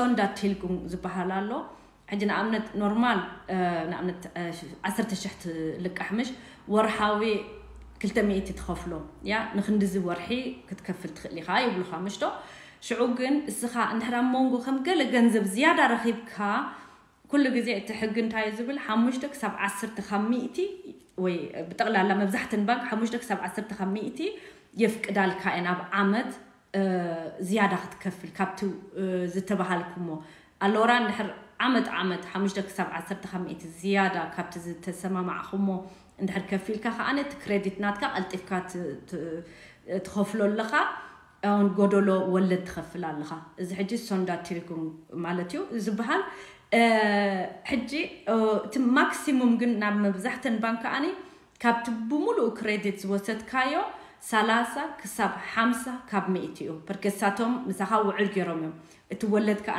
Sondertilgung ዝበሃል ኣሎ። ሕጂ ንኣብነት ኖርማል ንኣብነት ዓሰርተ ሽሕ ትልቃሕ ምሽ ወርሓዊ ክልተ ሚእቲ ትኸፍሎ ያ ንክንድዚ ወርሒ ክትከፍል ትኽእል ኢኻ ይብሉኻ ምሽቶ። ሽዑ ግን እስኻ እንድሕር ኣብ መንጎ ከም ገለ ገንዘብ ዝያዳ ረኺብካ ኩሉ ግዜ እቲ ሕጊ እንታይ ዝብል ሓሙሽተ ክሳብ ዓሰርተ ካብ ሚእቲ ወይ ብጠቕላላ መብዛሕትን ባንክ ሓሙሽተ ክሳብ ዓሰርተ ካብ ሚእቲ የፍቅዳልካ እየን ኣብ ዓመት ዝያዳ ክትከፍል ካብቲ ዝተባሃልኩሞ ኣሎራ እንድሕር ዓመት ዓመት ሓሙሽተ ክሳብ ዓሰርተ ካብ ሚእቲ ዝያዳ ካብቲ ዝተሰማማዕኹሞ እንድሕር ከፊልካ ከዓነ እቲ ክሬዲት ናትካ ቀልጢፍካ ትኸፍሎ ኣለኻ። እውን ጎደሎ ወለድ ትኸፍል ኣለኻ። እዚ ሕጂ ሶንዳ ቲሪኩም ማለት እዩ ዝበሃል። ሕጂ እቲ ማክሲሙም ግን ናብ መብዛሕተን ባንክ ከዓኒ ካብቲ ብምሉእ ክሬዲት ዝወሰድካዮ ሰላሳ ክሳብ ሓምሳ ካብ ሚእቲ እዩ። በርከሳቶም ምሳኻ ውዕል ገይሮም እዮም። እቲ ወለድ ከኣ